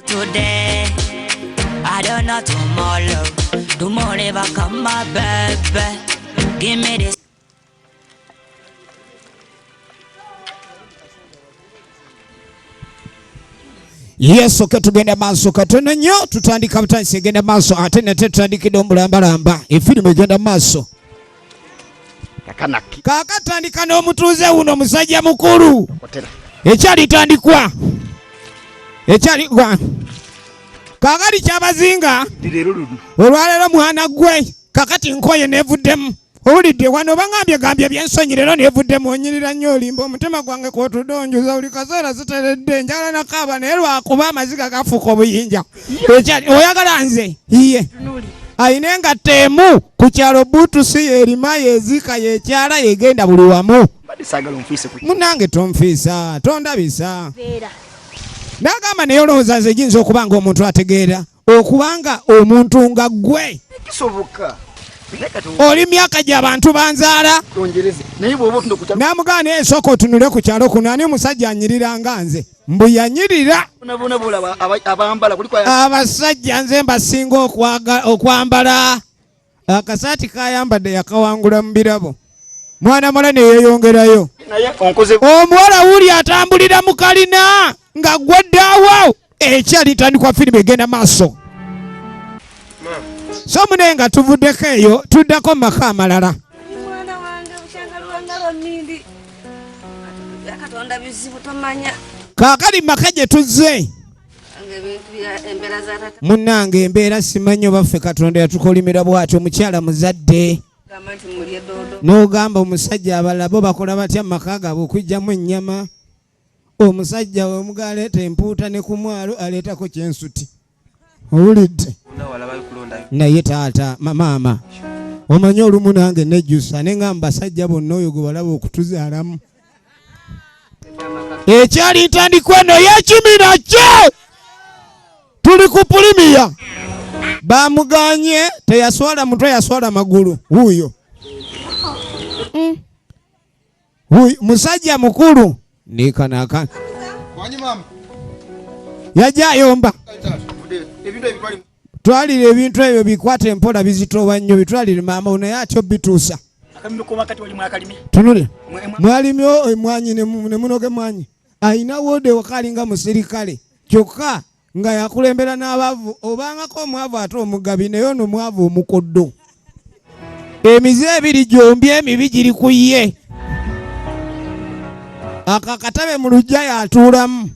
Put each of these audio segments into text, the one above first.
Today, I don't know tomorrow. Tomorrow never come, my baby. Give me this. Yesu ke tugenda maaso katono nnyo tutandika butandisi egenda maaso ate nate tutandikidde omulambalamba efirimu egenda maaso kaakatandika n'omutuuze wuno musajja mukulu ekyali tandikwa ekyali gwa kaakati kyabazinga olwaleero mwana gwe kakati nkoye nevuddemu owulidde wano bangambye gambye byensonyi leero nevuddemu onyirira nnyo olimba omutima gwange kwotudde onjuza buli kaseera ziteredde njagala nakaaba naye lwakuba amaziga gafuuka obuyinja ekyali oyagala nze iye alina engatto emu ku kyalo buutusi yerima yeziika yekyala yegenda buli wamu munange tonfiisa tondabisa nagamba naye olowooza nze giyinza okuba nga omuntu ategeera okubanga omuntu nga ggwe oli myaka gyabantu banzaala namugamba naye sooka otunule ku kyalo kuno ani omusajja anyirira nga nze mbu yanyirira abasajja nze mbasinga okwambala akasaati kayambadde yakawangula mu birabo mwana muwala neyeyongerayo omuwala wuli atambulira mu kalina nga gweddaawo ekyali tandikwa firimu egenda maaso so mune nga tuvuddeko eyo tuddako mu maka amalala kaakali maka gye tuzze munnange embeera simanyi obaffe katonda yatukolimira bwatyo omukyala muzadde n'ogamba omusajja abalala bo bakola batya mu maka gaabwe okugyamu ennyama omusajja wemuga aleeta empuuta ne ku mwalo aleetako kyensuti owulidde naye taata maama omanyi olumu nange nejjusa ne nga basajja bonna oyo gwe walaba okutuzaalamu ekyali ntandikwa eno yekimi nakyo tuli ku pulimiya bamuganye teyaswala mutwe yaswala magulu wuuyo mm. Huyu musajja mukulu nikanaka yajja ayomba twalire ebintu ebyo bikwate empola bizitowa nnyo bitwalire maama naye atyo bituusa tunule mwalimi emwanyi nemunoga emwanyi alina wode waka alinga musirikale kyokka nga yakulembera n'abaavu obangako omwavu ate omugabi naye ono mwavu omukoddo emize ebiri gyombi emibi giri ku ye ako akatabe mu lujja yatuulamu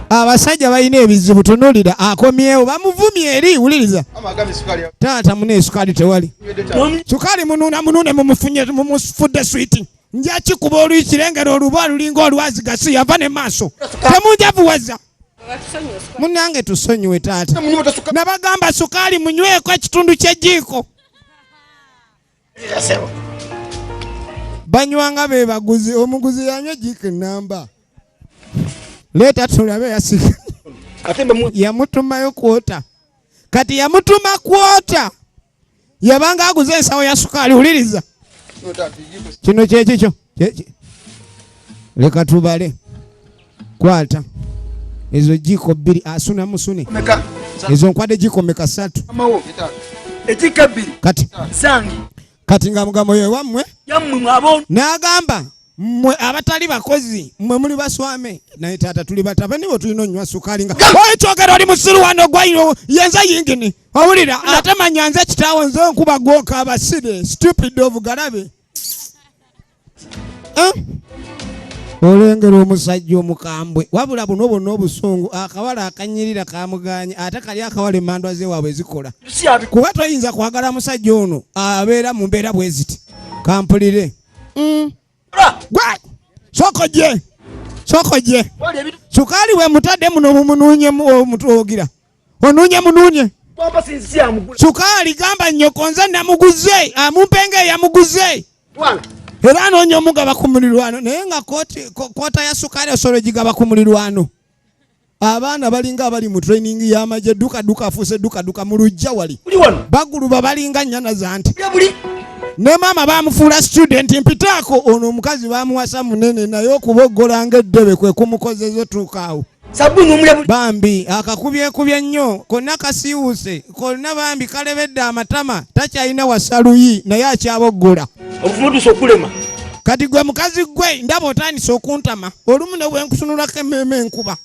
abasajja balina ebizibu tunulira akomyewo bamuvumye eri wuliriza taata muna esukaali tewali sukaali munuuna munuune mumufunye mumufudde switi nja kikuba oluyi kirengera oluba lulinga olwazi gasi yava ne maaso temunjavuwaza munange tusonyiwe taata nabagamba sukaali munyweko ekitundu ky'ejjiiko banywanga be baguzi omuguzi yanywa ejjiiko enamba leeta tulabe yasika yamutumayo kwota kati yamutuma kwota yabanga aguze ensawo ya sukaali wuliriza kino kyekikyo leka tubale kwata ezo jiko bbiri asuna musune ezo nkwade jiko meka satu kati kati nga mugambo ye wammwe n'agamba mmwe abatali bakozi mmwe muli baswame naye taata tuli batabani bo tulina onywa sukaali nga ekyogero oli musiru wano gwayiro yenze yingini owulira ate manya nze kitaawo nze nkuba gwoka abasire stupid of galabe eh? olengera omusajja omukambwe wabula buno bwonna obusungu akawala akanyirira kamuganye ate kali akawala emandwa zewaabwe zikola kuba toyinza kwagala musajja ono abeera mu mbeera bweziti kampulire mm. gwe soko gye soko gye sukaali we mutadde muno mumununye omutuogira onunye mununye sukaali gamba nnyoko nze namuguze amumpenga eyamuguze era anoonya omugaba ku mulirwano naye nga koota ya sukaali osobola egigaba ku mulirwano abaana balinga abali mu training y'amagye duka duka afuuse duka duka mu lujja wali baguluba balinga nnyana za nte ne maama bamufuula student mpitaako ono omukazi bamuwasa munene naye okuboggola ng'eddebe kwe kumukozeza otuuka awo. Sabuni omulya Bambi akakubyekubye nnyo, konna kasiiwuuse konna, bambi kalebedde amatama, takyalina wasaluyi naye akyaboggola. Obufumu tusa okulema. Kati gwe mukazi gwe ndaba otandise okuntama, olumu ne bwenkusunulako emmeeme enkuba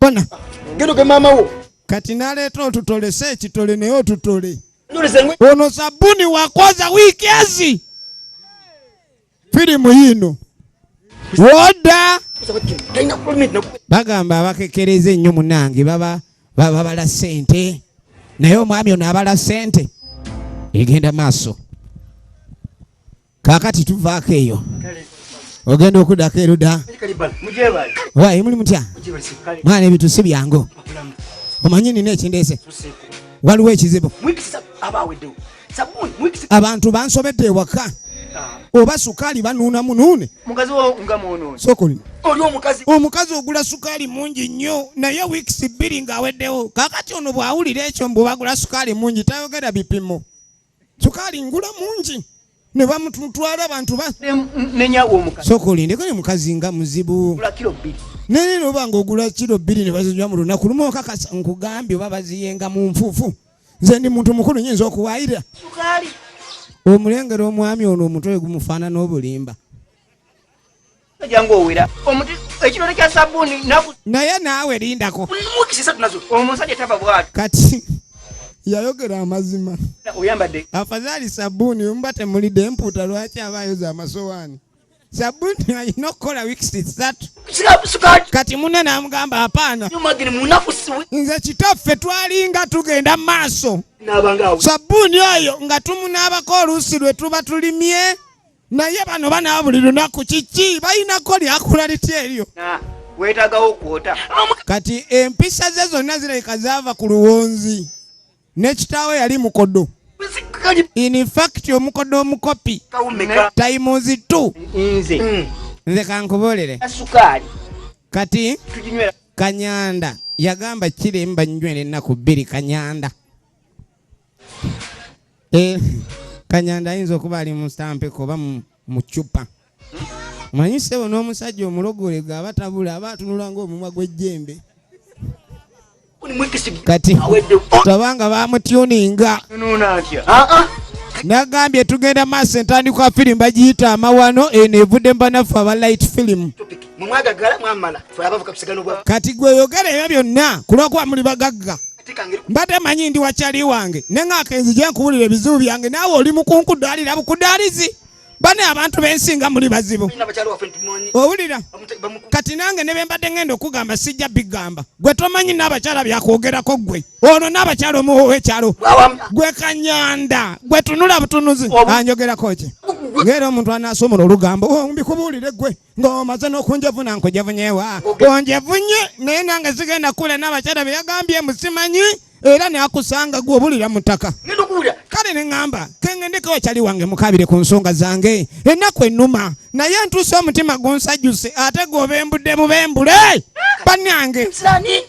bona. Gendo ge maama wo. Kati n'aleeta otutole, si ekitole naye otutole. Nyoleza engwe. Ono sabuni wakoza wiiki ezi firimu yiino woda. Talina kulimit na Bagamba abakekereza ennyo munange baba babala ssente, naye omwami ono abala ssente egenda maaso. Kaakati tuvaako eyo, ogenda okuddako eruda. Kalibala. Mujebali. Wayi, muli mutya? Mujebali kale. Mwana, ebintu si byangu. Omanyi nina ekindeese, waliwo ekizibu. Mwikisa abaweddewo. Sabuni mwikisa. Abantu bansobedde ewaka, oba sukaali banuuna munuune. Mukazi wo nga mwonoonyi. Sokoli. Oli omukazi. Omukazi ogula sukaali mungi nnyo, naye wiikisi 2 ng'aweddewo. Kaakati ono bw'awulira ekyo mbu bagula sukaali mungi, tayogera bipimo, sukaali ngula mungi ne bamutwala abantu ba Nenyawo omukazi. Sooka olindeko, ne mukazi nga muzibu. Gula kilo 2. Naye noba ng'ogula kilo 2 ne bazinywa mu lunaku lumu, okakasa nkugambye oba baziyenga mu nfuufu? Nze ndi muntu mukulu, nyinza okuwaayirira. Sukaali. Omulengera omwami ono, omutwe gumufaanana obulimba. Jangu owera. Omuti ekirole kya sabuni naku. Naye naawe lindako. Mwikisa 3 nazo. Omusajja taba bw'atyo. Kati yayogera amazima. Oyambadde. Afadhali sabbuuni muba temulidde empuuta, lwaki aba ayoza amasowaani? Sabbuuni alina okukola wiikisi 3. Sukaali. Kati munne n'amugamba apaana. Nyumagire munaku siwe. Nze kitaffe twalinga tugenda mu maaso. Nabanga awo. Sabbuuni oyo nga tumunaabako oluusi lwe tuba tulimye, naye bano banaaba buli lunaku. Kiki balinako lyakula litya eryo? Na weetaagawo kwota. Kati empisa ze zonna zirabika zaava ku luwonzi, ne kitaawe yali mukodo. Kali In fact omukodo omukopi kawumeka. times two. Nze. Nze kankubuulire. Sukaali. Kati Tuginywera. Kanyanda yagamba kiremu banywera ennaku 2. Kanyanda, Kanyanda ayinza okuba ali mu stampeko oba mu cupa. Manyi ssebo, n'omusajja omulogole aba tabula, aba atunula ng'omumwa gw'ejjembe. Mwikisa. Kati Aweddewo. tabanga bamutuninga. Nuuna atya? Ah ah. Nagambye tugenda maaso, entandikwa firimu bagiyita Amawano. Eno evudde mu banaffe aba Light Film. Topic. Mwe mwagagala mwamala. Ffe abavuka tusigala obwa. Kati gwe yogera ebyo byonna ku lwokuba muli bagagga. Katika ngeri. Mbadde manyi ndi wakyali wange, ne ngaaka nzije nkuwulira ebizibu byange, naawe oli mukunkudaalira bukudaalizi. Bane abantu b'ensinga muli bazibu. Ina bakyalo waffe ntumonyi. Owulira? Bamuku. Kati nange ne bwe mbadde ngenda okugamba sijja bigamba. Gwe tomanyi n'abakyala byakwogerako, gwe ono n'abakyala omuwa ow'ekyalo. Bwawa. Gwe Kanyanda, gwe tunula butunuzi. Anjogerako ki ng'era omuntu anaasomola olugambo? Oh, mbikubuulire gwe ng'omaze n'okunjevuna, nkujevunyewa onjevunye, naye nange sigenda kula n'abakyala be yagambye musimanyi, era nakusanga gwe obulira mu ttaka. Ngenda okuwulira. Kale ne ŋŋamba keŋŋendeko wakyali wange mukabire ku nsonga zange, ennaku ennuma, naye ntuuse omutima gunsajjuse, ate gwe obembudde bubembule bannange. Sirani.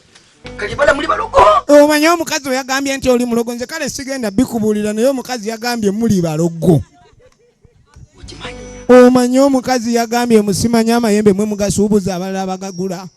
Kalibala muli balogo. Omanye omukazi we yagambye nti oli mulogo. Nze kale sigenda bikubuulira, naye omukazi yagambye muli balogo. Okimanyi. Omanye omukazi yagambye musimanye amayembe mwe mugasuubuza, abalala bagagula.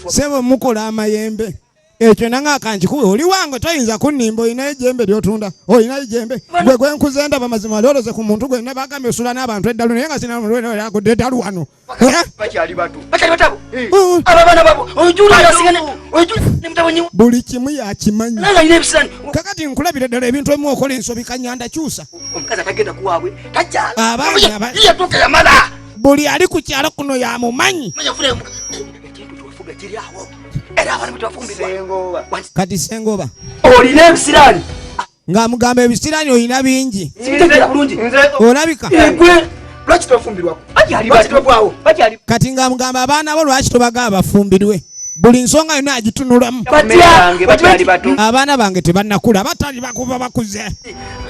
Sebo mukola amayembe, ekyo nange akankikuwe. Oli wange toyinza kunnimba, olinayo ejjembe lyotunda, olinayo ejjembe gwe gwenkuze ndaba mazima lyoloze ku muntu gwenna. Bagambye osula n'abantu eddalu, naye nga sinagudde eddalu wano. Eh? Bakyali bato. Bakyali batabo. Oh. Abo abaana babo. Oyo Juli asinga oyo Juli ne mutabani we. Buli kimu yakimanyi. Nange alina ebisirani. Kakati nkulabira ddala ebintu ebimu okola ensobi. Kanyanda, kyusa. Omukazi atagenda kuwaabwe. Takyala. Abaana Yatuuka yamala. Buli ali ku kyalo kuno yamumanyi. Manya funa ekintu kyewafuga kiri awo. Era abaana bwe Sengoba. Kati sengoba. Olina ebisirani. Ng'amugamba ebisirani olina bingi. Sibitegeera bulungi. Nze. Olabika. Gwe lwaki tofumbirwako? Bakyali Lwaki bato. togwawo? Bakyali. Kati ng'amugamba abaana bo lwaki tobaga bafumbirwe, buli nsonga yonna agitunulamu. Bange bakyali bato. Abaana bange tebannakula, batali bakuba bakuze,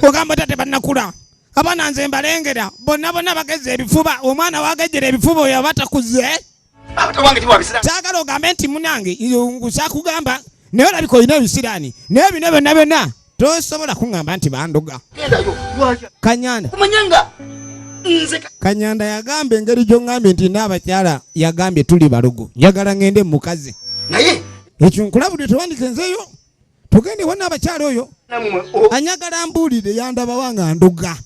ogamba ta tebannakula. Abaana nze mbalengera bonna bonna bageza ebifuba, omwana wagejjera ebifuba oyo aba takuze. Abatawange tibwabisirani. Kyagala ogambe nti munange nkusakugamba, naye olabika olina ebisiraani, naye bino byonna byonna tosobola kuŋŋamba nti bandoga. Gendayo. Kanyanda. Kumanya nga Kanyanda yagamba engeri gy'oŋŋambye nti n'abakyala yagambye tuli balogo, njagala ŋŋende mukazi. Naye Ekyo nkulabudde, tewandigenzeeyo. Tugende ewa n'abakyala oyo. Nammwe o- Anyagala mbuulire yandabawa nga ndoga.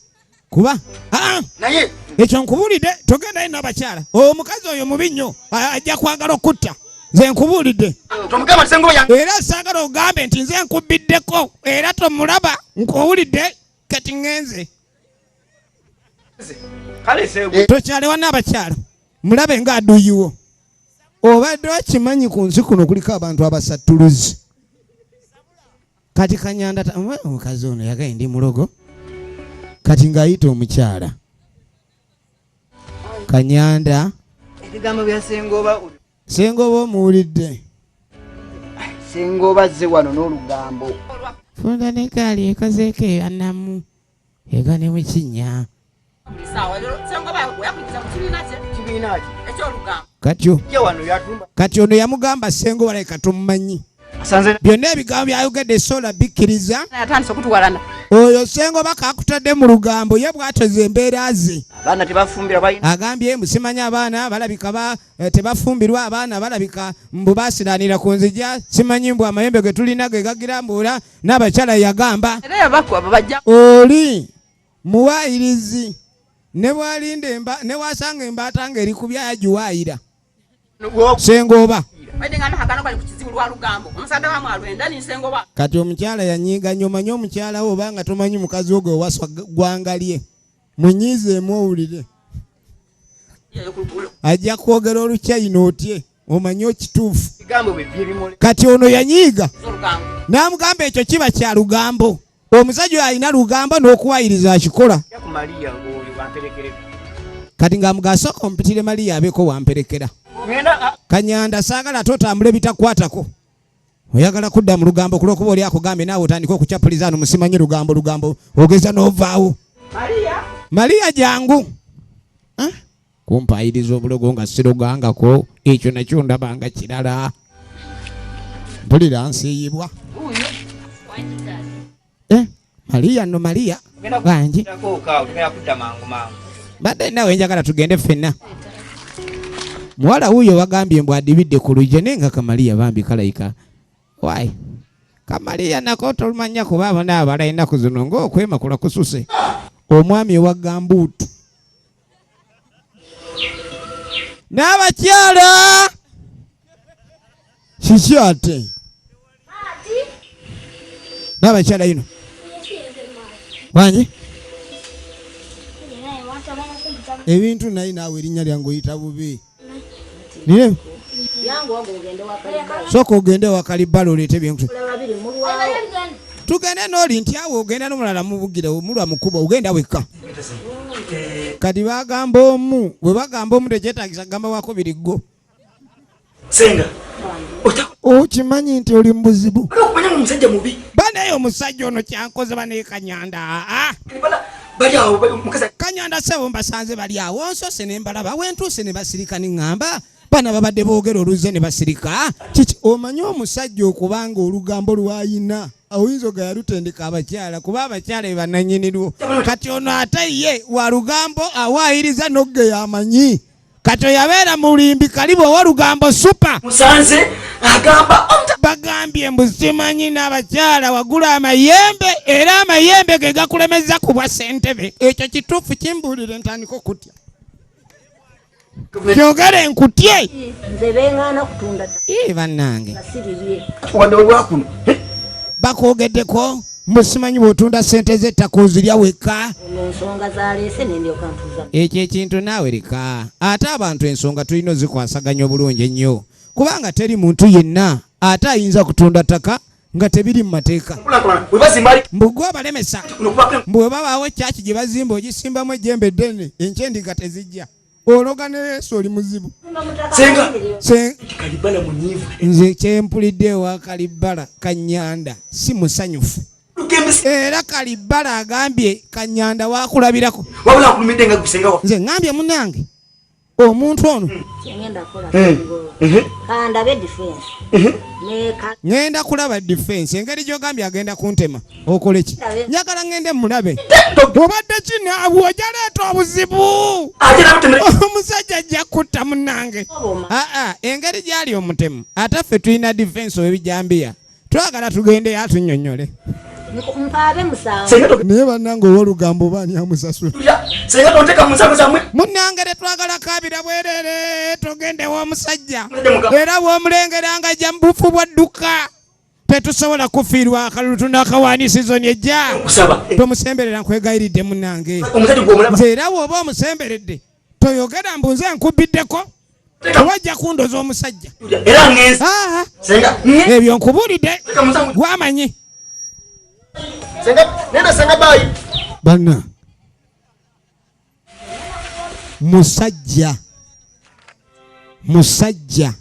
Kuba aa Naye ekyo nkubuulidde, togendayo n'abakyala. Omukazi oyo mubi nnyo, ajja kwagala okutta. Nze nkubuulidde. Tomugamba nti Sengoba yange. Era saagala ogambe nti nze nkubiddeko, era tomulaba, nkuwulidde kati ŋŋenze. Kale Sengoba. Tokyalewa n'abakyala, mulabe ng'aduyiwo. Obadde okimanyi ku nsi kuno kuliko abantu abasattuluzi. Kati Kanyanda omukazi ono yagaye ndi mulogo. Kati ng'ayita omukyala Kanyanda. Ebigambo bya Sengoba. Sengoba omuwulidde. Sengoba azze wano n'olugambo. Funda n'eggaali ekozeeko eyanamu ega ne mu kinnya. Kibiina ki? Katyo. Ye wano yatumba. Kati ono yamugamba Sengoba leka tomumanyi. Asanze Byonna ebigambo byayogedde sola bikkiriza. Yatandise okutuwalana. Oyo Sengoba kakutadde mu lugambo, ye bw'atoza embeera ze. Abaana tebafumbirwa balina. Agambye mbu simanyi abaana balabika tebafumbirwa, abaana balabika mbu baasiraanira ku nzija, simanyi mbu amayembe ge tulina ge gagirambuula n'abakyala yagamba. Era yabakuba bajja. Oli muwaayirizi ne bw'alinda emba, ne bw'asanga embaata ng'eri ku byaya giwaayira. Sengoba. Wadde nga amaka gano gali ku kizibu lwa lugambo. Omusajja wa mwalwenda ni Sengoba. Kati omukyala yanyiiga nnyo, omanyi omukyala wo obanga tomanyi mukazi wo gwe waswa ggwanga lye. Munyiizeemu owulire. Ajja kwogera Oluchina otye, omanye okituufu. Ebigambo bye byebimule. Kati ono yanyiiga. Olugambo. N'amugamba ekyo kiba kya lugambo. Omusajja oyo alina lugambo n'okuwayiriza akikola. Ya ku Maria oyo wamperekereko. Kati ng'amugamba sooka ompitire Maria abeeko wamperekera. Ngenda, a- Kanyanda saagala ate otambule bitakwatako. Oyagala kudda mu lugambo kulw'okuba oli akugambye naawe otandike okucapuliza ano musimanyi lugambo lugambo ogeza n'ovaawo. Maria. Maria jangu. Kumpayiriza obulogo nga sirogangako, ekyo nakyo ndaba nga kirala. Mpulira nsiiyibwa. Maria nno Maria. Ogenda Wangi. kuddako awo, tugenda kudda mangu mangu. Mbadde naawe njagala tugende ffenna. Muwala wuuyo wagambye mbu adibidde ku lujja, naye nga Kamaliya bambi kalayika. Wai. Kamaliya nako tolumanya kuba abona abala ennaku zino ng'okwemakula kususe. Omwami owa gambuutu. N'abakyala! Kiki ate? N'abakyala yino. Wangi? Ebintu naye naawe erinnya lyange oyita bubi. Nire? Sooka ogende wa Kalibbala oleete byenkutu. Tugende n'oli nti awo ogenda n'omulala mubugire omulwa mukuba ogenda wekka. Kati bagamba omu, bwe bagamba omu tekyetaagisa kugamba wakubiri ggo. Senga. Okimanyi nti oli mu buzibu. Okumanya omusajja mubi. Banaye omusajja ono kyankoze banaye Kanyanda. Bala, bali awo, bali mukazi. Kanyanda ssebo mbasanze bali awo, nsose ne mbalaba, wentuuse ne basirika ne ŋŋamba, bana babadde boogera oluzze ne basirika. Kiki omanyi omusajja okubanga olugambo lw'ayina oyinza oga yalutendeka abakyala kuba abakyala be bannannyini lwo. Kati ono ate ye wa lugambo awaayiriza n'ogge yamanyi. Kati oyo abeera mulimbi kalibu owa lugambo super. Musanze agamba bagambye mbu simanyi n'abakyala wagula amayembe era amayembe ge gakulemeza ku bwa ssentebe. Ekyo kituufu kimbuulire ntandika okutya. Kyogere nkutye. Nze beŋŋaana kutunda ttaka. Ee, bannange. Basiriye. Wadde olwakuno. Bakwogeddeko mbu simanyi bw'otunda ssente z'ettaka ozirya wekka. Ono ensonga z'aleese ne ndyoka ntuuza. Ekyo ekintu naawe leka. Ate abantu ensonga tulina ozikwasaganya obulungi ennyo. Kubanga teri muntu yenna ate ayinza kutunda ttaka nga tebiri mu mateeka. Mbu gwe obalemesa. Mbu bwe babaawo kyaki gye bazimba ogisimbamu ejjembe eddene, enkyendiga tezijja. Ologa ne Yesu oli muzibu. Senga. Kalibbala munyiivu. Nze kye mpulidde ewa Kalibbala Kanyanda si musanyufu. Era Kalibbala agambye Kanyanda wakulabirako. Wabula akulumidde nga gwe senga wa. Nze ŋŋambye munnange. Omuntu ono Kyengenda kukola kandabe defense neka ŋŋenda kulaba defense engeri gy'ogambye agenda kuntema okole ki? Njagala ŋŋende mulabe. Obadde ki naawe ojja leeta obuzibu. Ate namutemera. Omusajja ajja kutta munnange. Aa, engeri gy'ali omutemu ate ffe tulina defense ow'ebijambiya, twagala tugendeyo atunnyonnyole. Mpaabe musango. Senga to Naye bannange ow'olugambo oba ani amusasula? Senga tonteka mu nsago zammwe. Munnange tetwagala kaabira bwerere, togende w'omusajja era bw'omulengera nga ajja mu bufu bwa dduka tetusobola kufiirwa akalulu tunakawaani sizoni ejja. Kusaba. Tomusemberera, nkwegayiridde munnange. Omusajja gw'omulaba. Nze era bw'oba omusemberedde toyogera mbu nze nkubiddeko, tewajja kundoza omusajja. Era ngenze. Ah, Senga. ebyo nkubuulidde. Teka mu nsago. Gwamanyi. Senga nenda senga bayi. Banna musajja musajja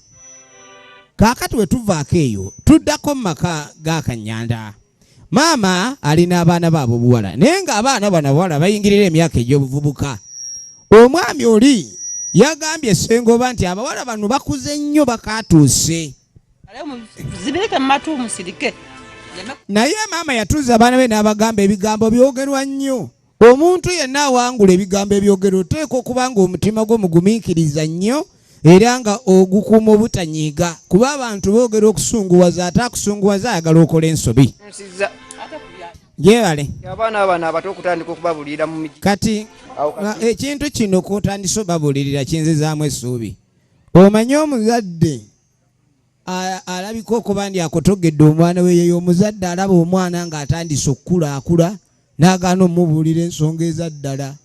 kaakati we tuvaako eyo tuddako mu maka ga Kanyanda. Maama alina abaana baabo obuwala, naye ng'abaana bano abawala bayingirira emyaka egy'obuvubuka. Omwami oli yagambye Ssengoba nti abawala bano bakuze nnyo, bakaatuuse. Zibirike mu matu musirike. Naye maama yatuuza abaana be n'abagamba ebigambo byogerwa nnyo. Omuntu yenna awangula ebigambo ebyogerwa oteekwa okuba nga omutima gwo mugumiikiriza nnyo era nga ogukuuma obutanyiiga, kuba abantu boogera okusunguwaza, ate akusunguwaza ayagala okola ensobi. Nsiza. Gyebale. Abaana bano abato okutandika okubabulira mu migi. Kati Awo kati. Ekintu kino kotandise obabuulirira kinzizaamu essuubi. Omanyi omuzadde alabika okuba ndi akotogedde omwana we yeyo omuzadde alaba omwana ng'atandise okukula akula n'agaana omubuulira ensonga eza ddala,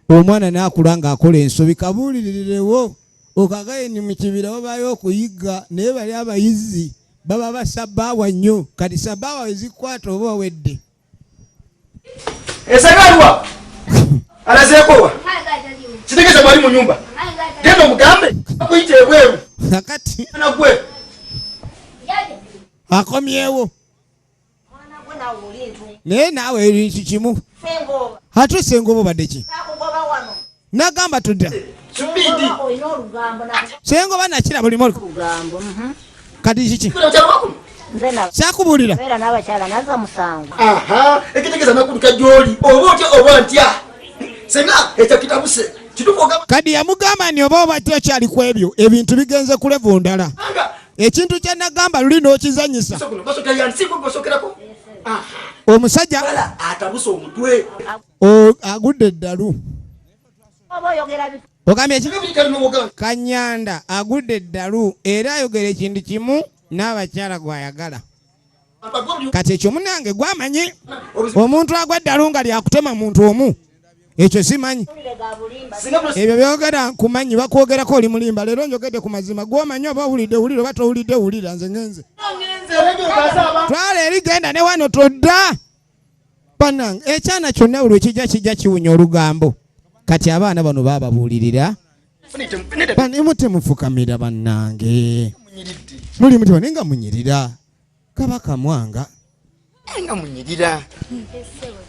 omwana n'akula ng'akola ensobi. Kabuulirirewo okagaye ni mu kibira wabaayo okuyigga, naye bali abayizzi baba basabaawa nnyo. Kati sabaawa ezikwata oba owedde. Esenga aliwa? Alazeeko wa? Kitegeeza bwali mu nyumba. Genda omugambe akuyita ebweru. Kakati Mwana gwe. akomyewo. Mwana gwe naawe oli ntu. Naye naawe ebintu kimu. Sengoba. Ate sengoba obadde ki? Nakugoba wano. Nagamba tudda. Subiidi. Olina olugambo na Sengoba nakira buli molu. olugambo. Kati kiki? Mukyalo wakuno. Nze na Saakubuulira. beera n'abakyala nazza musango. Aha, ekitegeeza nakutuka gy'oli oba otya oba ntya. Senga ekyo kitabuse. Kituufu ogamba. Kadi yamugamba nti oba obadde okyali ku ebyo ebintu bigenze ku level ndala. Anga. Ekintu kye nagamba luli n'okizanyisa. Kuno basooka yansi gwe gosookerako. Aha. Omusajja Bala atabuse omutwe. Agudde eddalu. Oba oyogera biki? Ogambye ki? Kibi bikali n'obuganda. Kanyanda agudde eddalu era ayogera ekintu kimu n'abakyala gw'ayagala. Kati ekyo munnange gwamanyi. Omuntu agwa eddalu nga lyakutema muntu omu. Ekyo simanyi. Ebyo byogera nkumanyi, bakwogerako oli mulimba. Leero njogedde ku mazima. Gw'omanyi oba owulidde wulira oba towulidde wulira, nze ngenze. Twala eri genda ne wano todda. Bannange ekyana kyonna buli kijja kijja kiwunya olugambo. Kati abaana bano baababuulirira. Bano temufukamira bannange. Muli muti naye nga munyirira. Kabaka Mwanga. Nga munyirira.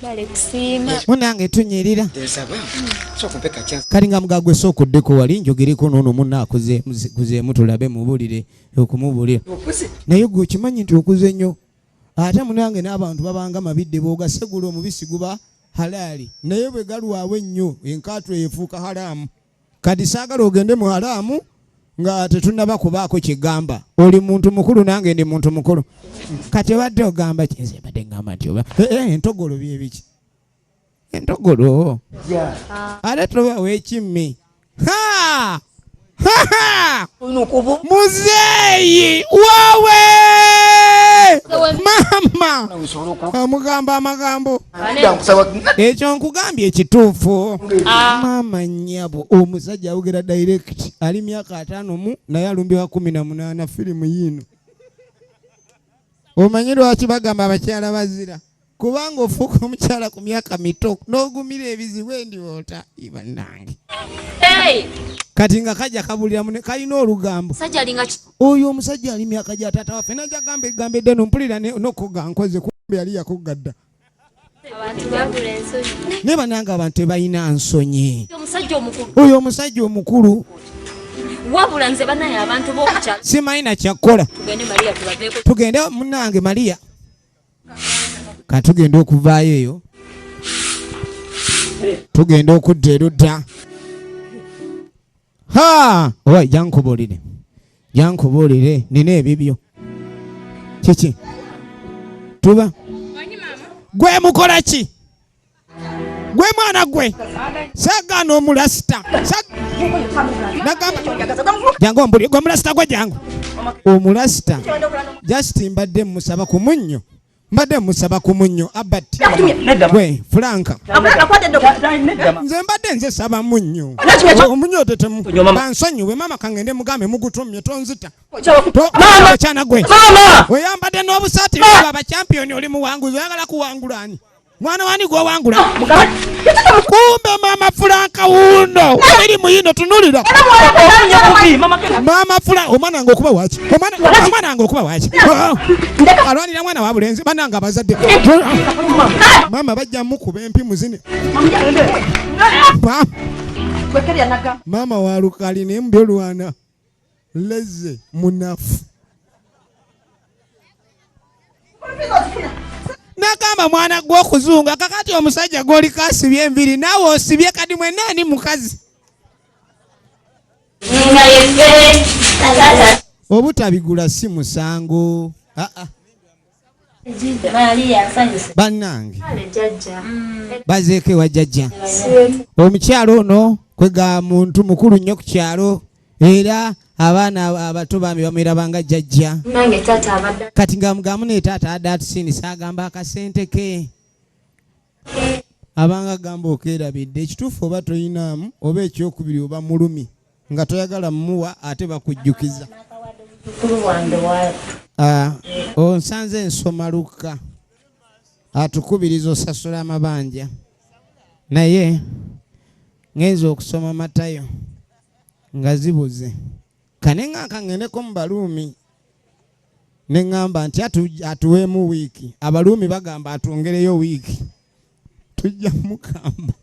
Bale kusiima. Munnange tunyirira. Nsaba sooka ompe ka chance. Kati nga mugagwe sooka oddeko wali njogereko n'ono munno akuze kuzeemu tulabe mubuulire okumubuulira. Okuze. Naye gwe okimanyi nti okuze nnyo. Ate munange n'abantu babanga mabidde bw'ogasegula omubisi guba halaali. Naye bwe galwawo ennyo enkaatu eyo efuuka haraamu. Kati saagala ogende mu haraamu nga tetunnaba kubaako kigamba. Oli muntu mukulu nange ndi muntu mukulu. Kati obadde ogamba ki? Nze mbadde ngamba nti oba entogolo bye biki? Entogolo. Ate toba weekimmi. Ha! Ha ha! Muzeeyi wawe! Mama! Amugamba amagambo. Ekyo nkugambye ekituufu. Maama nnyabo omusajja ayogera direct ali myaka 50 mu naye alumbye 18 firimu yiino. Omanyi lwaki bagamba abakyala bazira? Kubanga ofuuka omukyala ku myaka mito n'ogumira ebizibu endiwoota bannange. Hey! Kati nga kajja kabulira mune kalina olugambo. Musajja alinga ki? Oyo omusajja ali myaka gya taata waffe najja gamba egambo eddene mpulira n'okugga nkoze kumbe yali yakugga dda. Naye banange abantu tebalina nsonyi. Oyo omusajja omukulu. Wabula nze banaye abantu b'okukyalo. Simanyi na kyakukola. Tugende Maria tubaveeko. Tugende munnange Maria. Katugenda okuvaayo eyo. Tugenda okudda erudda. Ha! Owa jankubuulire. Jankubuulire nina ebibyo. Kiki? Tuba. Gwe mukola ki? Gwe mwana gwe. Saagaana omulasita. Nagamba jangu ombulire gwe omulasita gwe jangu. Omulasita. Just mbadde musaba ku munnyo. Mbadde musaba ku munnyo Abat. Gwe Franka. Nze mbadde nze saba munnyo. Omunnyo tetemu. Bansonyiwe maama kangende mugambe mugutumye tonzita. Kyana gwe. Oyambadde n'obusaati bwa champion oli muwanguzi oyagala kuwangula ani? Mwana wani gw'owangula? Kumbe maama Franka wuuno. Eri muyino tunulira. Maama Franka omwana wange okuba waki? Omwana wange okuba waki? Alwanira mwana wa bulenzi banange abazadde. Maama bajja mukuba empi muzine. Maama wa lukali naye mubyolwana. Leze munafu. Nagamba mwana gw'okuzunga kakati omusajja gw'oliko asibye enviiri naawe osibye kadi mwenna ani mukazi. Obutabigula si musango. Bannange bazeeko ewa jjajja. Omukyalo ono kwega muntu mukulu nnyo ku kyalo era abaana abato bambi bamwerabanga jjajja. Kati nga mugamu ne taata adde atusindisa agamba akasente ke. Abanga gamba okeerabidde ekituufu oba toyinaamu oba ekyokubiri oba mulumi nga toyagala mmuwa ate bakujjukiza. Onsanze ensoma Luka atukubiriza osasula amabanja naye ngenza okusoma Matayo nga zibuze kane nga nkangendeko mu Baluumi ne ŋŋamba nti atuweemu wiiki. Abaluumi bagamba atwongereyo wiiki. Tujja mukamba.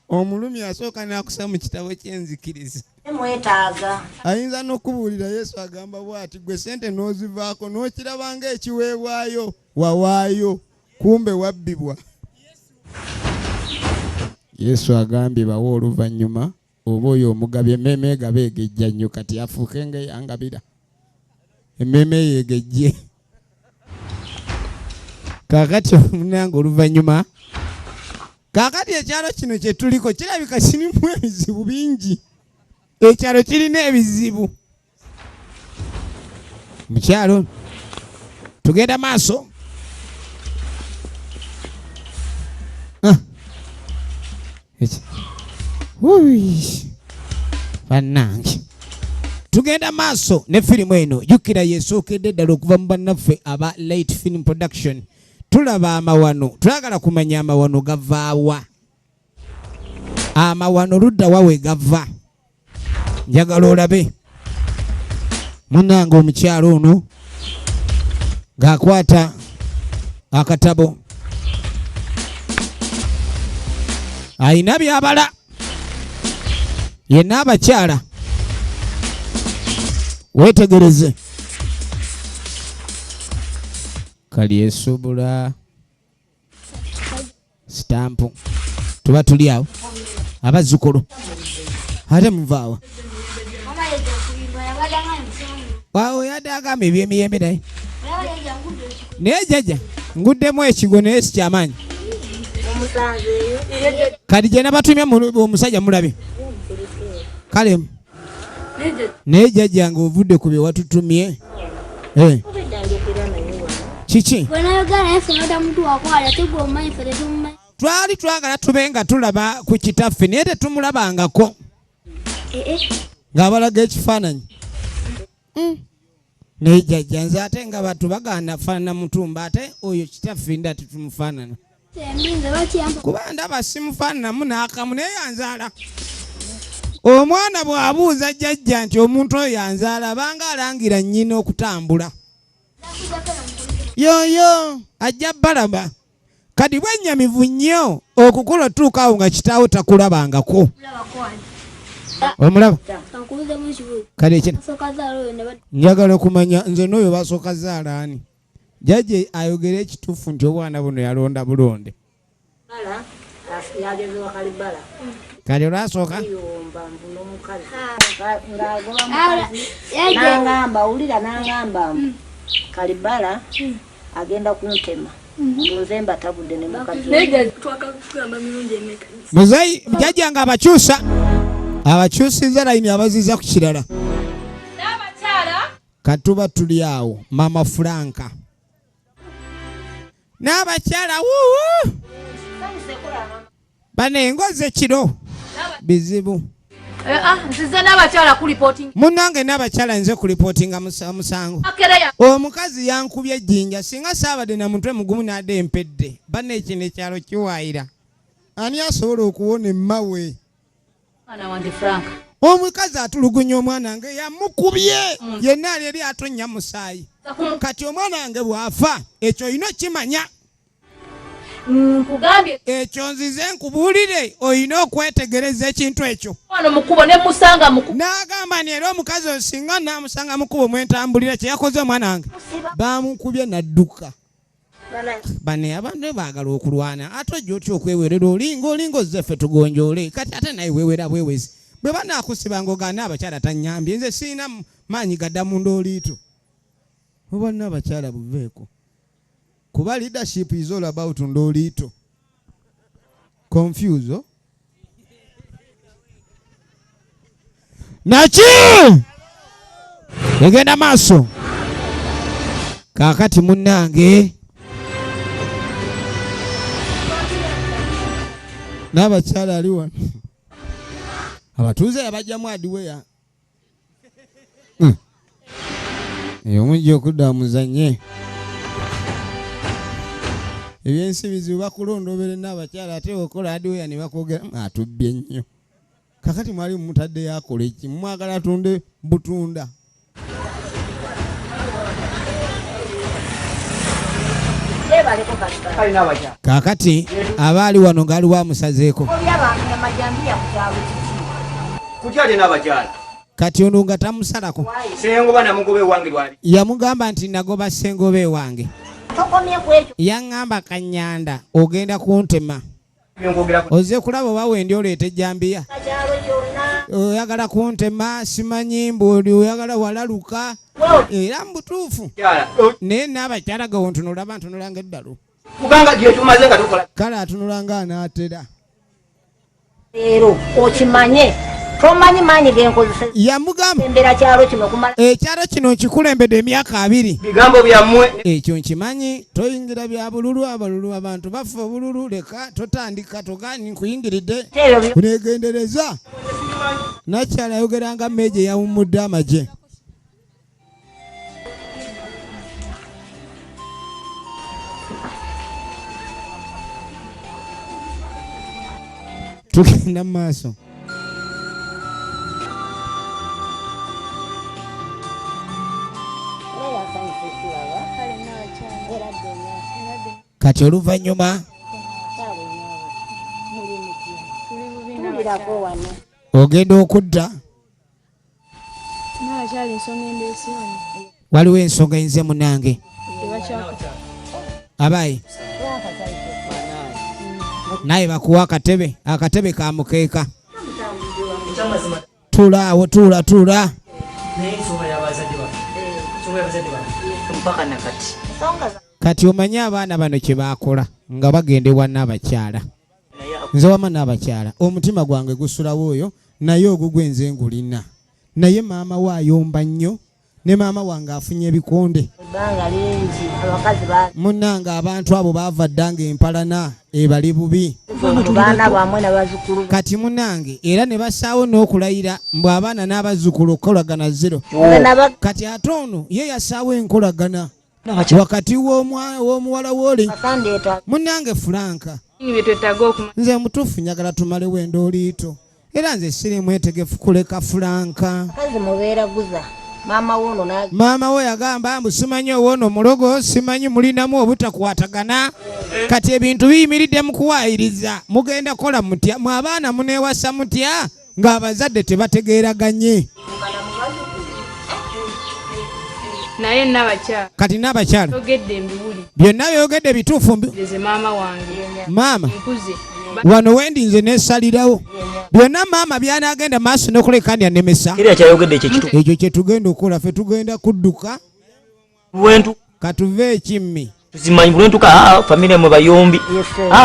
Omulumi asooka n'akusa mu kitabo ky'enzikiriza. Ayinza n'okubuulira Yesu agamba bw'ati gwe ssente n'ozivaako n'okiraba ng'ekiweebwayo wawaayo kumbe wabbibwa. Yesu agambye bawe oluvannyuma oba oyo omugabye emmeeme egaba egejja nnyo kati afuuke ng'eyangabira. Emmeeme eyo egejje. Kaakati omunange oluvannyuma kaakati ekyalo kino kye tuliko kirabika kirimu ebizibu bingi. Ekyalo kirina ebizibu. Mukyalo tugenda maaso. Bannange tugenda maaso ne firimu eno. Jjukira yesookedde ddala okuva mu bannaffe aba Light Film Production. Tulaba amawano, twagala kumanya amawano gavaawa. Amawano ludda wa we gava. Njagala olabe munnange omukyalo ono ng'akwata akatabo alina by'abala yenna abakyala weetegereze kalyesobola sitampu tuba tuli awo abazzukulu ate muvaawa waawo yadde agamba ebyemiyembe naye naye jjajja nguddemu ekigo naye si kyamaanyi. Kati gye nabatumye omusajja mulabye kale naye jjajja ng'ovudde ku bye watutumye. Kiki? Twali twagala tube nga tulaba ku kitaffe naye tetumulabangako. Ng'abalaga ekifaananyi. Naye jjajja nze ate nga bantu bagaana faanana mutumba ate oyo kitaffe nda tetumufaanana. Kuba ndaba simufaananamu n'akamu naye yanzaala. Omwana bw'abuuza jjajja nti omuntu oyo yanzaala abanga alangira nnyina okutambula. Yoyo ajja balaba. Kati bwennyamivu nnyo okukula otuuka awo nga kitaawo takulabangako. Omulaba kale ekino njagala okumanya nze n'oyo basooka zaala ani. Jjajja ayogere ekituufu nti obwana buno yalonda bulonde. Kati olwasooka nangamba wulira nangamba mbu Kalibala agenda kuntema nze mbatabudde ne mukazi. Muzeeyi jjajja nga abakyusa abakyusiza layini abaziza ku kirala. Katuba tuli awo mama Franka n'abakyala wuwu bano engozi ekiro bizibu. Nzize n'abakyala ku reporting. Munnange n'abakyala nze ku reportinga musango. Omukazi yankubye ejjinja singa saabadde na mutwe mugumu n'adde empedde. Banna ekino ekyalo kiwaayira. Ani asobola okuwona emmawe? Mwana wange Frank. Omukazi atulugunya omwana wange yamukubye yenna ali eri atonnya musaayi. Kati omwana wange bw'afa ekyo olina okimanya. Nkugambye. Ekyo nzize nkubuulire olina okwetegereza ekintu ekyo. Wano mu kkubo ne musanga mu kkubo. N'agamba nti era omukazi oyo singa naamusanga mu kkubo mwe ntambulira kye yakoze omwana wange. Baamukubye n'adduka. Bano abantu baagala okulwana ate ojja otya okwewerera olinga olinga ozze ffe tugonjoole kati ate naye weewera bwewezi. Bwe banaakusiba ng'ogaana abakyala tannyambye nze sirina maanyi gadda mu ndooliito. Oba n'abakyala buveeko. Kuba leadership is all about ndooliito. Confuse. Oh? Naki egenda maaso kaakati munnange n'abakyala ali wano abatuuze yabajjamu adiweya Eyo mujja okudda muzanye ebyensi bizibu bakulondobere n'abakyala ate okola adiweya ne bakwogera atubbye nnyo. Kakati mwali mumutaddeyo akole ki? Mwagala atunde butunda. Kakati aba ali wano ng'ali wamusazeeko. Kati ono nga tamusalako. Yamugamba nti nagoba Ssengoba ewange. Yaŋŋamba Kanyanda ogenda kuntema. Ozze kulaba oba wendi oleeta ejjambiya. Oyagala kuntema simanyi mbu oli oyagala walaluka. Era mu butuufu. Naye n'abakyala gawo ntunula bantunula ng'eddalu. Kubanga gye tumaze nga tukola. Kale atunula ng'anaatera. Leero okimanye tomanyi maanyi genkozesa. Yamugamba embera kyalo kino kumala. Ekyalo kino nkikulembedde emyaka 2. Bigambo byammwe. Ekyo nkimanyi toyingira bya bululu abalulu abantu bafa obululu leka totandika togani nkuyingiridde. Negendereza. Nakyala ayogera nga meje yawummudde amagye. Tugenda mu maaso. Kati oluvannyuma ogenda okudda waliwo ensonga enze munange abayi naye bakuwa akatebe akatebe ka mukeeka tuula awo tuula tuula kati omanye abaana bano kye baakola nga bagenda ewa n'abakyala nze wama n'abakyala omutima gwange gusulawo oyo naye ogugwe nze ngulina naye maama we ayomba nnyo ne maama wange afunye ebikonde munnange abantu abo baava dda ng'empalana ebali bubi kati munnange era ne bassaawo n'okulayira mbu abaana n'abazzukulu okukolagana zero kati ate ono ye yassaawo enkolagana wakati w'omuwala w'oli munnange Franka nze mutuufu njagala tumalewo endooliito era nze siri mwetegefu kuleka Franka. Maama wono na Maama we yagamba mbu simanyi owoono mulogo, simanyi mulinamu obutakwatagana. Kati ebintu biyimiridde mu kuwaayiriza. Mugenda kukola mutya? Mwe abaana muneewasa mutya ng'abazadde tebategeeraganye? Naye nabakyala. Kati n'abakyala. Togedde mbiwuli. Byonna byogedde bituufu mbi. Nze maama wange. Maama. Nkuze. Wano wendi nze neesalirawo. Byonna maama by'anaagenda maaso n'okuleka ndi annemesa. Kiriya kyayogedde ekyo kituufu. Ekyo kye tugenda okukola ffe tugenda kudduka. Lwentu. Katuve ekimmi. Tuzimanyi lwentuka family mwe bayombi.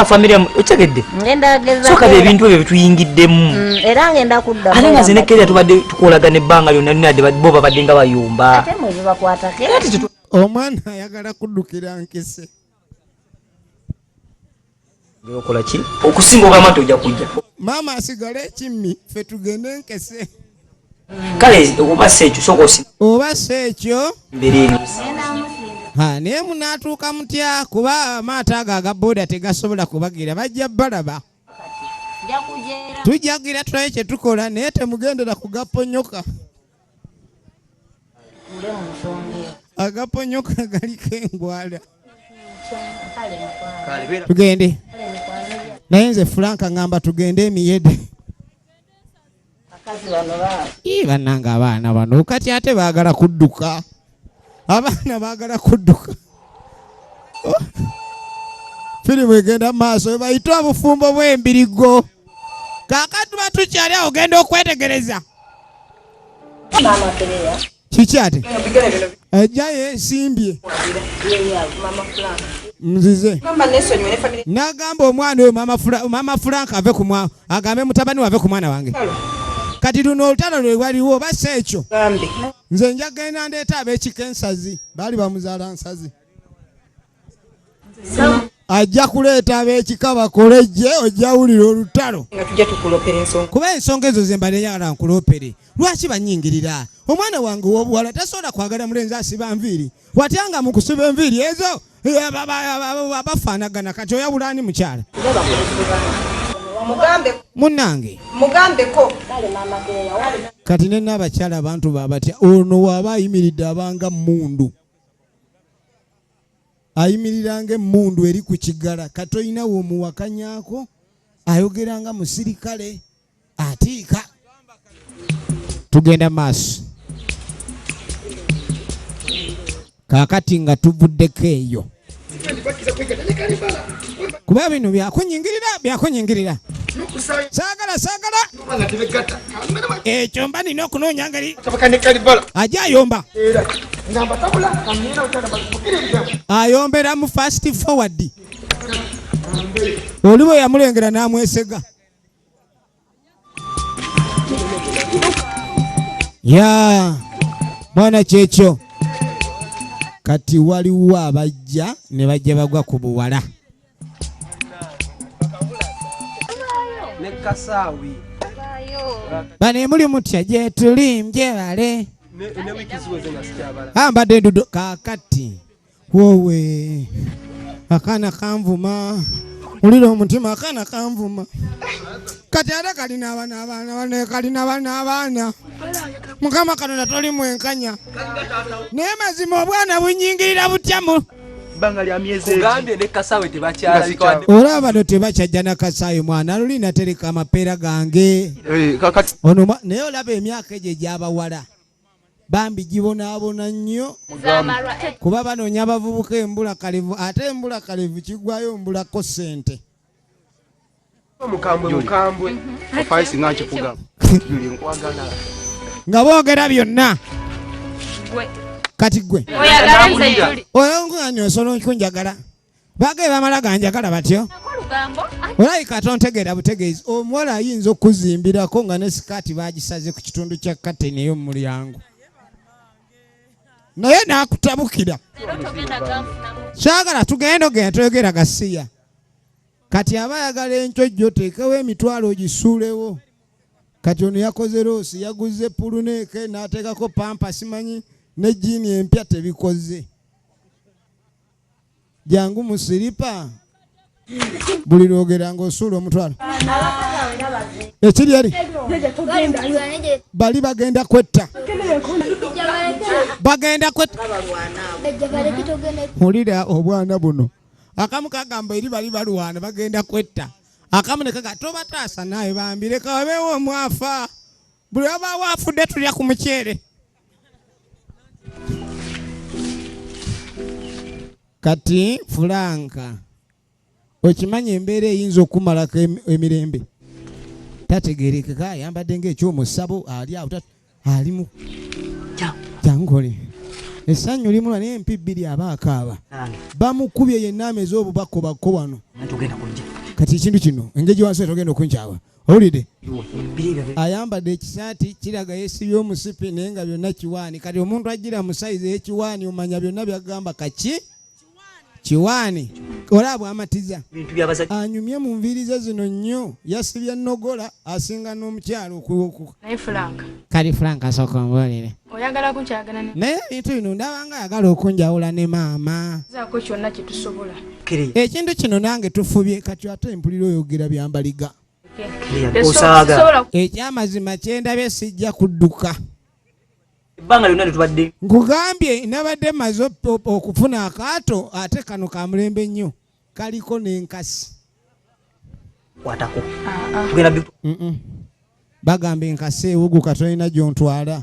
Family mwe otegedde. Ngenda geza. So kabe ebintu ebyo bituyingiddemu. Era ngenda kudda. Ate nga nze ne Keriya tubadde tukolagana ebbanga lyonna lyonna yadde bo babadde nga bayomba. Ate mwe bibakwatako. Omwana ayagala kuddukira nkese. Okola ki? Okusinga ogamba nti ojja kujja. Maama asigale ekimmi ffe tugende nkese. Kale oba si ekyo sooka osi. Oba si ekyo. Mbere eno. Naye munaatuuka mutya kuba amaato ago aga booda tegasobola kubagira bajja balaba. Tujja kugira tulabe kye tukola naye temugendera ku gaponyoka. Agaponyoka galiko engwala. Tugende. Naye nze Frank ngamba tugende emiyede. Bannange abaana bano kati ate baagala kudduka. Abaana baagala kudduka. Firimu egenda mu maaso bayite obufumbo bw'embirigo. Kaakati tuba tukyali awo ogenda okwetegereza. Kiki ate? Ajja yeesimbye. Nzize. N'agamba omwana oyo Maama Frank ave ku mwana, agambe mutabani we ave ku mwana wange. Kati luno olutalo lwe waliwo oba si ekyo? Nze nja genda ndeeta ab'ekika ensazi, baali bamuzaala nsazi. Ajja kuleeta ab'ekika bakole gye ojja wulira olutalo. Nga tujja tukulopera ensonga. Kuba ensonga ezo ze mbadde njagala nkulopere. Lwaki bannyingirira? Omwana wange ow'obuwala tasobola kwagala mulenzi asiba nviiri. Watya nga mu kusiba enviiri ezo bafaanagana kati oyawula ani mukyala? Mugambe. Munnange. Mugambeko. Kati ne n'abakyala abantu babatya. Ono w'aba ayimiridde abanga mmundu. Ayimirira ng'emmundu eri ku kigala. Kati olina w'omuwakanyaako, ayogera nga musirikale, atiika. Tugenda maaso. Kaakati nga tuvuddeko eyo. Kuba bino byakunyingirira, byakunyingirira. Saagala, saagala. Ekyo mba nina okunoonya ngeri. Ajja ayomba. Ayombera mu fast forward. Oli bwe yamulengera n'amwesega. Ya mwana kyekyo. Kati waliwo abajja ne bajja bagwa ku buwala. Ne Kasaawi. Bano muli mutya gye tuli mgyebale. Ne wiiki ziweze nga sikyabala. Ambadde endudo kaakati. Woowe. Akaana kanvuma. Wulira omutima akaana kanvuma. Kati ate kalina abaana abaana bano kalina abaana abaana. Mukama Katonda toli mwenkanya. Naye mazima obwana bunyingirira butya mu Bbanga lya myezi egi. Kugambye ne Kasaawe tebakyalabika wadde. Olaba bano tebakyajja na Kasaawe mwana luli natereka amapeera gange. Kakati. Ono naye olaba emyaka egyo egy'abawala. Bambi gibonaabona nnyo. Kuba banoonya abavubuka embula kalevu, ate embula kalevu kiggwayo mbulako ssente. Mukambwe, mukambwe. Ofaayo singa nkikugamba. Juli, nkwagala. Nga boogera byonna. Gwe. Kati gwe. Oyagala nze Juli. Oyo ngani osobola okunjagala. Baagaye bamala ganjagala batyo. Olabika tontegeera butegeezi. Omuwala ayinza okuzimbirako nga ne sikaati baagisaze ku kitundu kya kateni ey'omu mulyango. Naye n'akutabukira. Saagala tugenda ogenda toyogera gasiya. Kati aba ayagala enkyojjo oteekewo emitwalo ogisuulewo. Kati ono yakoze loosi, yaguze puluneeke n'ateekako pampa simanyi ne jjiini empya tebikoze. Jangu mu siripa. Buli lwogera ng'osuula omutwalo. Ekiri eri? Bali bagenda kwetta. Bagenda kwetta. Wulira obwana buno. Akamu kagamba eri bali balwana bagenda kwetta. Akamu ne kaga tobataasa naye bambi leka wabeewo omwafa. Buli wabaawo afudde tulya ku muceere. Kati Fulanka okimanyi embeera eyinza okumalako emirembe tategerekeka ayambadde ng'ekyomusabo ali awo ali mu jankole essanyu limula naye empi bbiri aba akaaba bamukubye yenna ameze obubakobako wano. Kati ekintu kino engeri gye togenda okunkyawa owulidde ayambadde ekisaati kiraga yeesibye omusipi naye nga byonna kiwaani. Kati omuntu ajjira mu sayizi ey'ekiwaani omanya byonna byagamba kaki kiwaani olaba bw'amatiza anyumye mu nviiri ze zino nnyo yasibye nogola asinga n'omukyalo okuwokuka. Naye Frank. Kali Frank asooka ombuulire. Oyagala kunkyagana ne naye ebintu bino ndaba nga ayagala okunjawula ne maama. Zaako kyonna kye tusobola. Ekintu kino nange tufubye kati ate mpulira oyogera byambaliga. Osaaga. Ekyamazima kyendabye sijja kudduka. Ebbanga lyonna litubadde. Nkugambye nabadde mmaze okufuna akaato ate kano ka mulembe nnyo kaliko n'enkasi. Kwatako. Tugenda bi Bagamba enkasi ewuguka tolina gy'ontwala.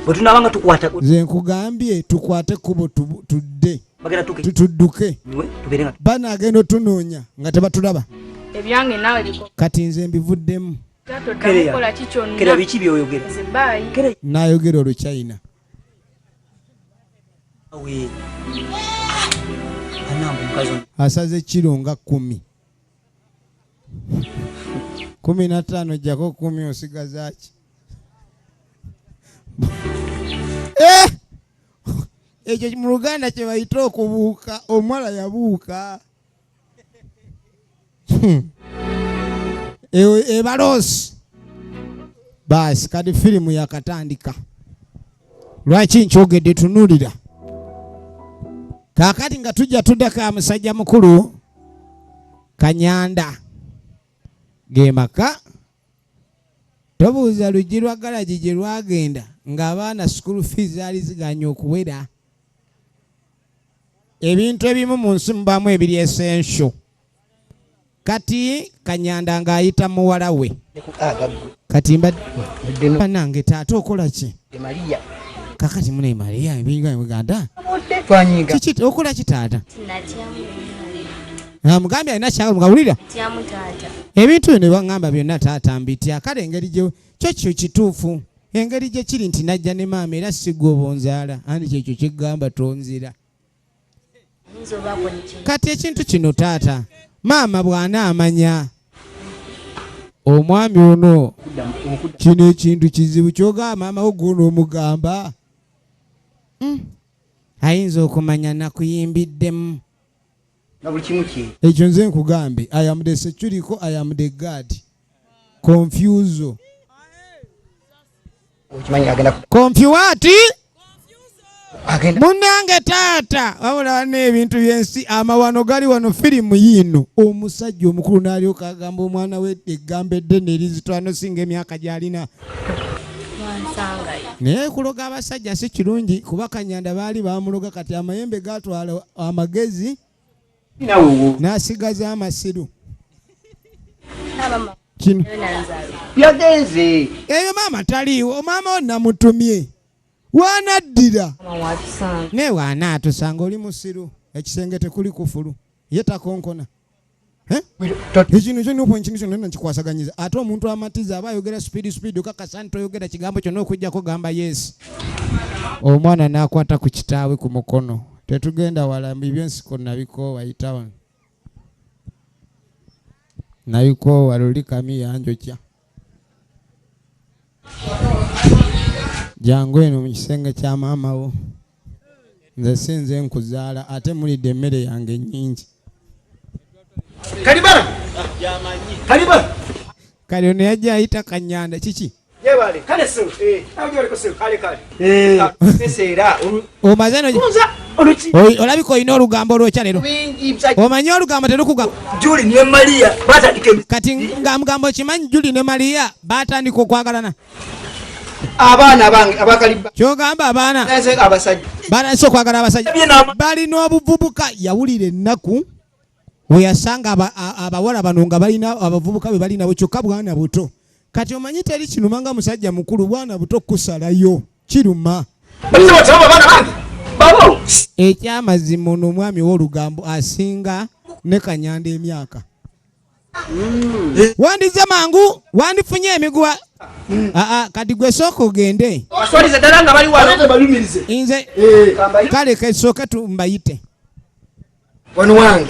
Bwe tunaabanga tukwata. Nze nkugambye tukwate ekkubo tudde. Bagenda tuke. Tutudduke. Tubeere nga Banaagenda otunoonya nga tebatulaba. Ebyange naawe biko. Kati nze mbivuddemu. Kola ki kyonna. Kera biki by'oyogera? Nze bye. N'ayogera Oluchina. Asaze kiro nga 10. 15 ojjako 10 osigaza ki? Ekyo mu Luganda kye bayita okubuuka, omuwala yabuuka. Ebaloosi. Baasi kati firimu yakatandika. Lwaki nkyogedde tunuulira. Kaakati nga tujja tuddako musajja mukulu Kanyanda. Ge maka tobuuza luggi lwa galagi gye lwagenda ng'abaana school fees zaali ziganye okuwera. Ebintu ebimu mu nsi mubaamu ebiri essential. Kati Kanyanda ng'ayita muwala we. Kati bannange taata okola ki? Kakati mune Maria ebinga Uganda. Kiki okola ki taata? Amugambye alina kyagala mugawulira. Ebintu bino bangamba byonna taata mbitya. Kale engeri gye kyo kyo kituufu. Engeri gye kiri nti najja ne maama era si gwe obonzaala. Andi kyekyo kigamba tonzira. Kati ekintu kino taata maama bw'anaamanya omwami ono kino ekintu kizibu kyogamba maama wo gw'ono omugamba ayinza okumanya nakuyimbiddemu. Ekyo nze nkugambe I am the security, I am the guard. Confuso. Confuati? Munnange taata wabula n'ebintu by'ensi amawano gali wano firimu yiino. Omusajja omukulu n'alyoka agamba omwana we eggamba eddene erizitwala singa emyaka gy'alina. Naye kuloga abasajja si kirungi kuba Kanyanda baali bamuloga kati amayembe gatwala amagezi n'asigaza amasiru. Kino yagenze. Eyo maama taliiwo, maama namutumye. Wanaddira. Naye wanaatusanga oli musiru. Ekisenge tekuli kufulu. Ye takonkona. Ekintu kyonna opo ekintu kyonna nkikwasaganyiza. Ate omuntu amatiza aba ayogera speed speed okakasa nti toyogera kigambo kyonna okuggyako gamba yes. Omwana n'akwata ku kitaawe ku mukono. Tetugenda wala ebyensiko nabikoowa yita wano. Nabikoowa luli kami yanjokya. Jangu eno mu kisenge kya maama wo. Nze si nze nkuzaala ate mulidde emmere yange nnyingi. Kalibala. Kalibala. Kale ono yajja ayita Kanyanda kiki? Yebale. Kale sebo. Awo sebo. Kale kale. Eseera. Omaze no. Olabika olina olugambo olwokya leero. Omanyi olugambo terukuga. Julie ne Maria batandika. Kati nga mugambo kimanyi Julie ne Maria batandika okwagalana. Abaana abange abakaliba. Kyogamba abaana abasajja batandise okwagala abasajja balina obuvubuka. Yawulira ennaku we yasanga abawala bano nga balina abavubuka be balinabo, kyokka bwana buto. Kati omanyi teri kinuma nga musajja mukulu bwana buto kusalayo kiruma. Ekyamazima ono omwami ow'olugambo asinga ne Kanyanda emyaka. Wandize mangu wandifunye emiguwa. Aa, kati gwe sooka ogende. Baswalize ddala nga bali wano. Balumirize. Nze kale kesooke tumbayite. Wano wange.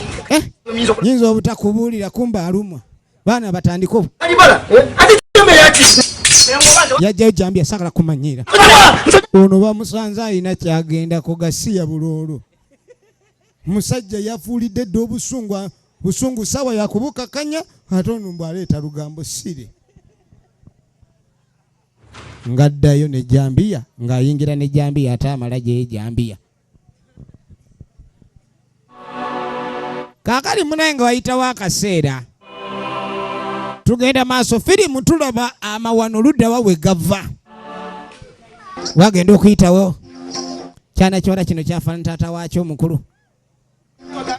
Nyinza obutakubuulira kumba alumwa. Baana batandike obu. Alibala. Ate kyombe yaki. Yajjayo jambia sagala kumanyira. Ono bamusanze alina kyagendako gasiya buloolo. Musajja yafuulidde dda obusungu, busungu sawa yakubukakanya ate ono mbu aleeta lugambo sire. Ngaddayo ne jambiya ng'ayingira ne jambiya ate amala gye jambiya. Kaakali munaye nga wayitawo akaseera tugenda maaso firimu tulaba amawano luddawa we gava. Wagenda okuyitawo kyana kiwala kino kyafaanana taata waakyo omukulu.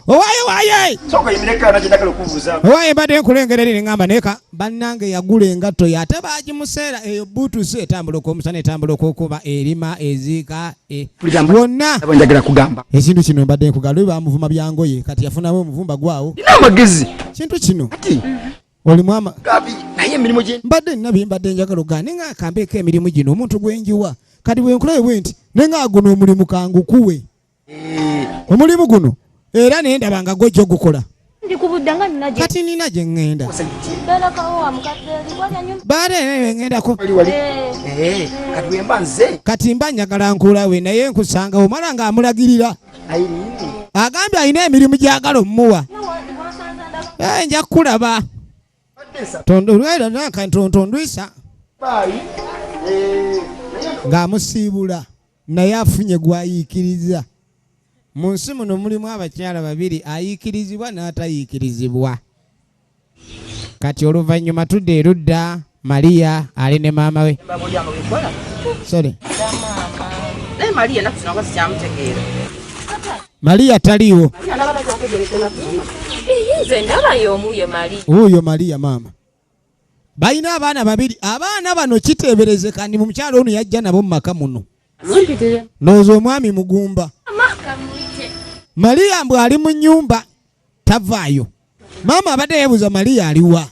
Owaaye waaye! Sooka oyimireko na kye okubuuza. Owaaye mbadde nkulengera eri ngamba naye ka bannange yagula engatto ye ate baagimuseera eyo buutusi etambula okw'omusana etambula okw'okuba erima eziika wonna. Njagala kugamba. Ekintu kino mbadde nkugamba lwe baamuvuma byangoye kati yafunamu omuvumba gwawo. Nina amagezi. Kintu kino. Olimu ama Gabi naye emirimu gye mbadde nina bye mbadde njagala okugaana naye nga kambeeko emirimu gino omuntu gwe njiwa kati bwe nkulabe bwe nti naye nga guno omulimu kangukuwe. Omulimu guno era ne ndaba nga gw'ojja ogukola. Ndikubudde nga nina gye. Kati nina gye ŋŋenda. Beerakawo wa mukadde eri walya nnyumba. Baale naye ŋŋendako. Kati bwe mba nze. Kati mba njagala nkulawe naye nkusanga omala ng'amulagirira. Agambye alina emirimu gy'agala omumuwa. Nja kukulaba. Tondwisa. Ng'amusiibula naye afunye gw'ayiikiriza. Mu nsi muno mulimu abakyala babiri ayiikirizibwa n'atayiikirizibwa. Kati oluvannyuma tudda erudda Maria ali ne maama we. Sorry. Naye Maria ennaku zino nga sikyamutegeera. Maria taliiwo. Nze ndaba y'omu ye Maria. Wuuyo Maria maama. Balina abaana babiri. Abaana bano kiteeberezeka ni mukyala ono yajja nabo mu maka muno. Ndowooza omwami mugumba. Maria mbw ali mu nnyumba tavaayo. Maama abadde yeebuuza Maria aliwa.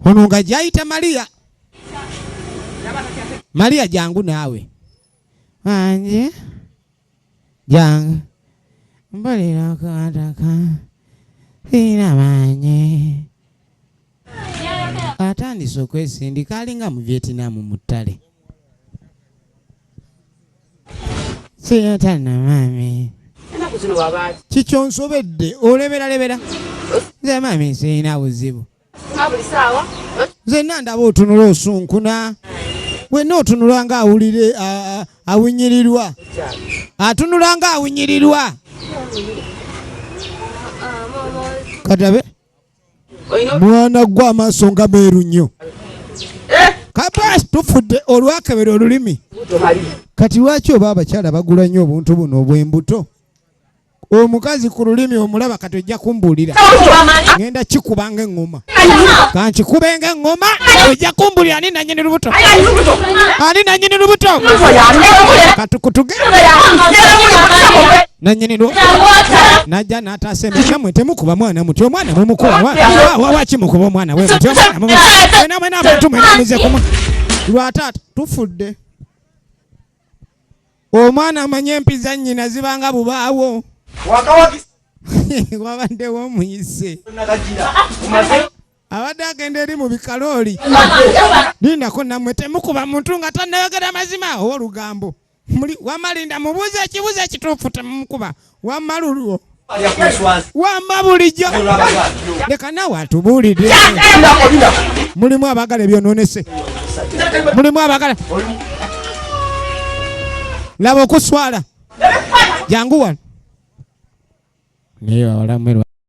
Ono nga gy'ayita Maria. Maria jangu naawe. Anje jangu. Mpulira okataka. Sirina maanyi. Atandise okwesindika alinga mu Vietnam mu ttale. Siyotana maami. Ennaku zino wabaaki? Kikyonsobedde oleberalebera. Nze maami sirina buzibu. Buli ssaawa. Nze ndaba otunula osunkuna. Wenna otunula nga awulire awunyirirwa. Atunula nga awunyirirwa. Katabe. Mwana gwa amaaso nga meeru nnyo. Kabaasi tufudde olwakebera olulimi. Kati lwaki oba abakyala bagula nnyo obuntu buno obw'embuto? Omukazi ku lulimi omulaba kati ojja kumbuulira. Ngenda kikuba ng'eŋŋoma. Kankikube ng'eŋŋoma ojja kumbuulira ani nannyini lubuto. Ani nannyini lubuto? Katukutuge. Nannyini lubuto. Najja n'ataasa emikisa mwe temukuba mwana mutyo omwana mumukuba. Waki mukuba omwana we mutyo omwana mumukuba. Mwena mwena abantu mwena muze kumwa. Lwa taata tufudde. Omwana amanye empiza nnyina zibanga bubaawo. Wabaddewo omuyise. Abadde agenda eri mu bikalooli. Lindako nammwe temukuba muntu nga tannayogera mazima ow'olugambo. Muli wamalinda mubuuze ekibuuzo ekituufu temumukuba. Wamma lulwo. Wamma bulijjo. Leka naawe atubuulire. Mulimu abaagala ebyonoonese. Mulimu abaagala. Laba okuswala. Jangu wano. Naye bawala mmwe